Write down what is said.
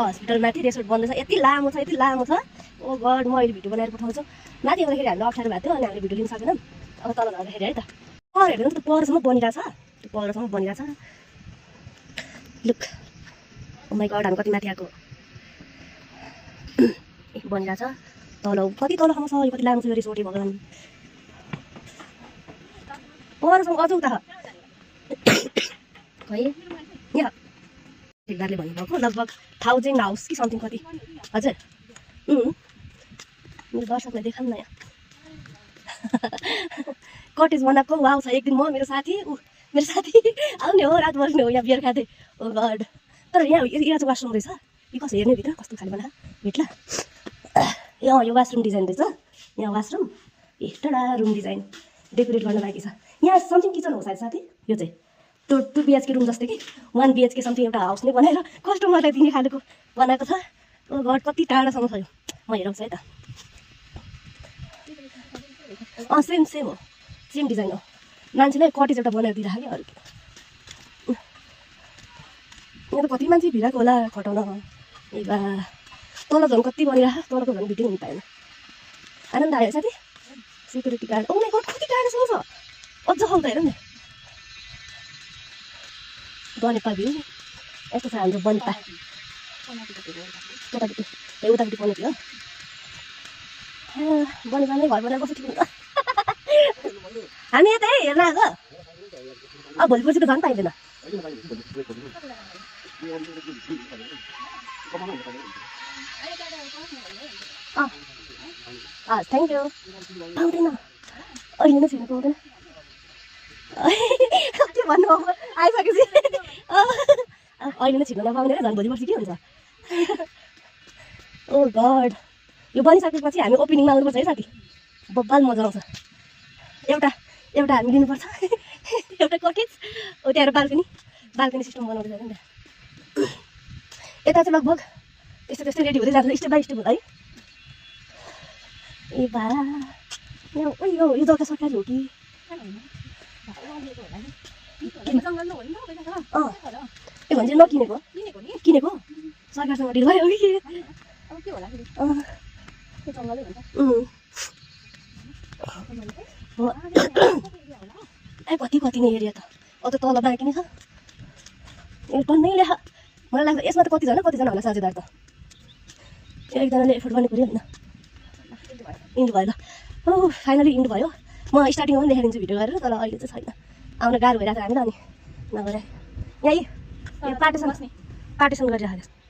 हस्पिटलमाथि resort बन्दैछ। यति लामो छ यति लामो छ। ओ गड म अहिले भिडियो बनाएर पठाउँछु। माथि आउँदाखेरि हामीलाई अप्ठ्यारो भएको थियो अनि हामीले भिडियो लिन सकेनौँ। अब तल झर्दाखेरि है त पर हेर्नु त परसम्म बनिरहेछ। त्यो परसम्म बनिरहेछ। लुक ओ माइ गड हामी कति माथि आएको बनिरहेछ। तल कति तलसम्म छ यो कति लामो छ यो रिसोर्ट भगवान्। परसम्म अझ उता खै यहाँ ठेकदारले भन्नुभएको लगभग 1000 हाउस कि समथिङ कति। हजुर मेरो दर्शकलाई देखाउँ न यहाँ कटेज बनाएको वाउ छ। एक दिन म मेरो साथी आउने हो रात बस्ने हो यहाँ बियर खाँदै। ओ गड तर यहाँ यहाँ चाहिँ वासरुम रहेछ। यो कसो हेर्ने भित्र कस्तो खाले बना भेट्ला। यो वासरुम डिजाइन रहेछ। यहाँ वासरुम टाढा रुम डिजाइन डेकोरेट गर्न बाँकी छ। यहाँ समथिङ किचन हो सायद साथी। यो चाहिँ 2 BHK रुम जस्तै कि 1 BHK समथिङ एउटा हाउस नै बनाएर कस्टमरलाई दिने खालेको बनाएको छ। ओ गड कति टाढासम्म छ यो म हेराउँछु है त। सेम हो सेम डिजाइन हो। मान्छेले कटेज एउटा बनाएर दिइराख्यो अरू के। यहाँ त कति मान्छे भिराएको होला खटाउन। ए बा तल झन् कति बनिरहेको तलको झन् भिडियो हुनु पाएन। आनन्द आयो साथी। Security guard oh my god कति टाढासम्म छ। अझ खाउँदा हेर नि बनेपा भ्यू यस्तो छ हाम्रो बनेपा। उतापट्टि उतापट्टि बनेपा हो बनेपा नै घर बनाएर कस्तो ठिक हुन्छ। हामी यता हेर्न आएको अब भोलि पर्सि त झन् पाइँदैन। Thank you. पाउँदैन अहिले नै छैन पाउँदैन। के भन्नु अब आइसकेपछि अहिले नै छिर्न नपाउने र झन् भोलि पर्सि के हुन्छ। ओ गड यो बनिसकेपछि हामी ओपनिङमा आउनुपर्छ है साथी। बब्बाल मजा आउँछ। एउटा हामी लिनुपर्छ एउटा कटेज हो त्यहाँ बाल्कनी सिस्टम बनाउँदैछ नि त। यता चाहिँ लगभग त्यस्तै रेडी हुँदै जान्छ स्टेप बाई स्टेप है। ए बा यो जग्गा सरकारी हो कि ए भन्छ नकिनेको किनेको सरकारसँग डिल भयो कि कति नै एरिया त अझ तल बाँकी नै छ। टन्नै ल्याख मलाई लाग्छ यसमा त कतिजना होला साझेदार त। एकजनाले एफोर्ड गर्ने कुरो होइन। इन्ड भयो ल हो फाइनली इन्ड भयो। म स्टार्टिङमा पनि देखाइदिन्छु भिडियो गरेर तर अहिले चाहिँ छैन आउन गाह्रो भइरहेको छ हामीलाई। अनि नगरे यहीँ पार्टिसन गरिराखेको